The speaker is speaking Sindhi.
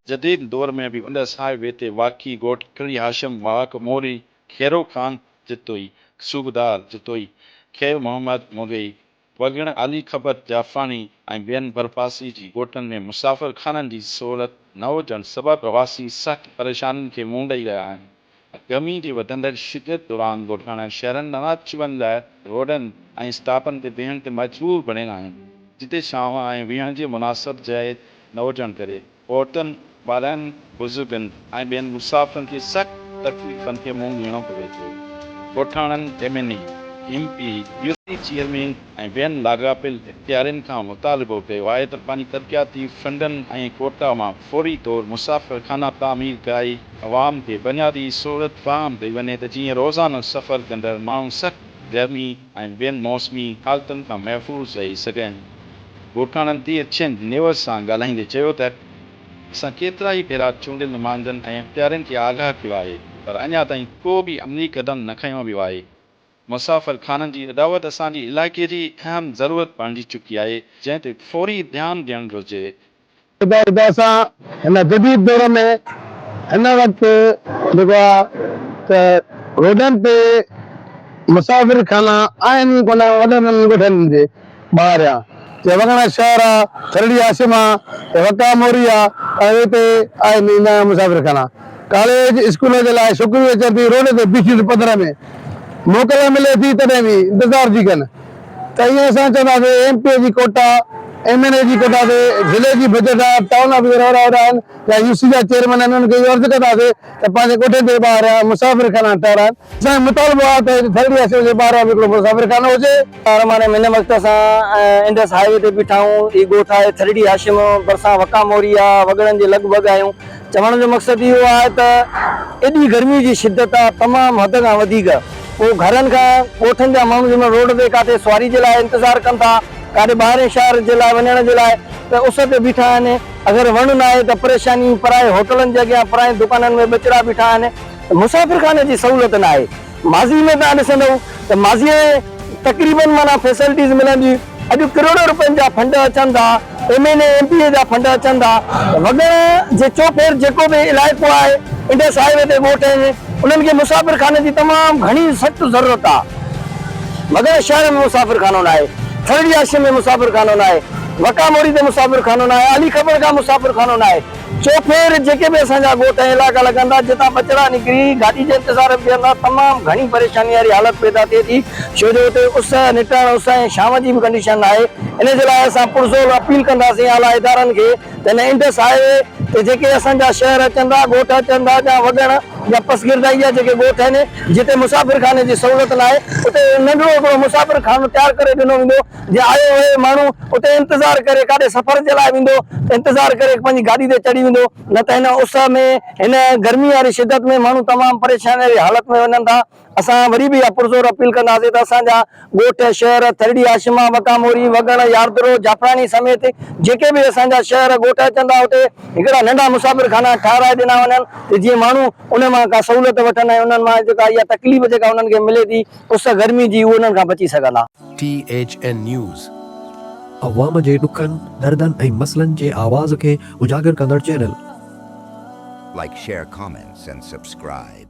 جديد دور ۾ به انڊس هاء وي تي واقع ڳوٺ ڪڙي هاشم، واهڪ موري، خيرو خان جتوئي، صوبدار جتوئي، خير محمد مغيري، وڳڻ علي خبر جعفراڻي ۽ ٻين ڀرپاسي جي ڳوٺن ۾ مسافر خانن جي سهولت نه هجڻ سبب رهواسي سخت پريشانين کي منهن ڏئي رهيا آهن. گرمي جي وڌندڙ شدت دوران ڳوٺاڻا شهرن ڏانهن اچ وڃ لاء روڊن ۽ اسٽاپن تي بيهڻ تي مجبور بڻيل آهن، جتي ڇانو ۽ ويهڻ جي مناسب جاء نه هجڻ ڪري عورتن، ٻارن، بزرگن ۽ ٻين مسافرن کي سخت تڪليفن کي منهن ڏيڻو پوي ٿو. ڳوٺاڻن M N A, M P A, U C chairman ۽ ٻين لاڳاپيل اختيارين کان مطالبو ڪيو آهي ته پنهنجي ترقياتي فنڊن ۽ ڪوٽا مان فوري طور مسافر خانا تعمير ڪرائي عوام کي بنيادي سهولت فراهم ڪئي وڃي ته جيئن روزانو سفر ڪندڙ ماڻهو سخت گرمي ۽ ٻين موسمي حالتن کان محفوظ رهي سگهن. ڳوٺاڻن تي ايڇ اين نيوز سان ڳالهائيندي چيو ته اسان ڪيترائي ڀيرا چونڊيل نمائندن ۽ اختيارين کي آگاهه ڪيو آهي پر اڃا تائين ڪو به عملي قدم نه کنيو ويو آهي، مسافر خانن جي اڏاوت اسان جي علائقي جي اهم ضرورت بڻجي چڪي آهي جنهن تي فوري ڌيان ڏيڻ گهرجي. ته اسان هن جديد دور ۾ هن وقت جيڪو آهي ته روڊن تي مسافر خانا آهن ئي ڪونه وڏن وڏن ڳوٺن جي ٻاهريان جي وڳڻ شهر آ، ٿرڙي هاشم آ، ته وڪا موري آ ۽ اتي آهن ايندا آهن مسافر خانا. ڪاليج اسڪول جي لاء ڇوڪريون اچن ٿي روڊ تي بيٺيون ٿيون پڌر ۾ موڪل ملي ٿي تڏهن به انتظار ٿي ڪن ته ائين اسان چونداسين ايم پي اي جي ڪوٽا، ايم اين اي جي ڪوٽا تي ضلعي جي بجيٽ آ، ٽائون آفيسر وڏا وڏا آهن يا يو سي جا چيئرمين آهن انهن کي اهو عرض ڪنداسين ته پنهنجي ڳوٺن جي ٻاهريان مسافر خانا ٺهرائن. اسان جو مطالبو آهي ته هتي ٿرڙي هاشم جي ٻاهريان به هڪڙو مسافر خانو هجي. رحمان هن وقت اسان انڊس هاء وي تي بيٺا آهيون هي ڳوٺ آهي ٿرڙي هاشم ڀرسان وڪا موري آ وڳڻن جي لڳ ڀڳ آهيون چوڻ جو مقصد اهو آهي ته ايڏي گرمي جي شدت آ تمام حد کان وڌيڪ پوء گهرن کان ڳوٺن جا ماڻهو جنهن مهل روڊ تي ڪاٿي سواري جي لاء انتظار ڪن ٿا ڪاڏي ٻاهرين شهر جي لاء وڃڻ جي لاء ته اس تي بيٺا آهن اگر وڻ ناهي ته پريشاني پرائي هوٽلن جي اڳيان پراين دڪانن ۾ ٻچڙا بيٺا آهن ته مسافر خاني جي سهولت ناهي ماضي ۾ توهان ڏسندؤ ته ماضي ۾ تقريبن معنيٰ فيسلٽيز ملندي هئي اڄ ڪروڙين روپين جا فنڊ اچن ٿا M N A M P A جا فنڊ اچن ٿا ته وڳڻ جي چوڦير جيڪو به علائقو آهي انڊس هاء وي تي ڳوٺ آهن انهن کي مسافر خاني جي تمام گهڻي سخت ضرورت آهي وڳڻ شهر ۾ مسافر خانو ناهي ٿرڙي هاشم ۾ مسافر خانو ناهي وڪا موري تي مسافر خانو ناهي علي کبڙ کان مسافر خانو ناهي چوڦير جيڪي به اسان جا ڳوٺ ۽ علائقا لڳن ٿا جتان ٻچڙا نڪري گاڏي جي انتظار ۾ بيهن ٿا تمام گهڻي پريشاني واري حالت پيدا ٿئي ٿي ڇو جو اتي اس نٽهڻ اس ۽ ڇانو جي به ڪنڊيشن ناهي ان جي لاء اسان پرزور اپيل ڪنداسين اعليٰ ادارن کي ته هن انڊس هاء وي تي جيڪي اسان جا شهر اچن ٿا ڳوٺ اچن ٿا يا وڳڻ يا پسگردائي جا جيڪي ڳوٺ آهن جتي مسافر خاني جي سهولت ناهي اتي ننڍڙو هڪڙو مسافر خانو تيار ڪري ڏنو ويندو جي آيو اهي ماڻهو اتي انتظار ڪري ڪاڏي سفر جي لاء ويندو ته انتظار ڪري پنهنجي گاڏي تي چڙهي ويندو نه ته هن اس ۾ هن گرمي واري شدت ۾ ماڻهو تمام پريشاني واري حالت ۾ وڃن ٿا اسان وري به اها پرزور اپيل ڪنداسين ته اسان جا ڳوٺ شهر ٿرڙي هاشما وڪاموري وڳڻ ياردرو جعفراڻي سميت جيڪي به اسان جا شهر ڳوٺ اچن ٿا اتي هڪڙا ننڍا مسافر خانا ٺهرائي ڏنا وڃن ته جيئن ماڻهو ان مان ڪا سهولت وٺن ۽ انهن مان جيڪا اها تڪليف جيڪا انهن کي ملي ٿي اس گرمي جي اهو انهن کان بچي سگهندا. T H N news. عوام جي ڏکن، دردن ۽ مسئلن جي آواز کي اجاگر ڪندڙ channel. Like share comments and subscribe.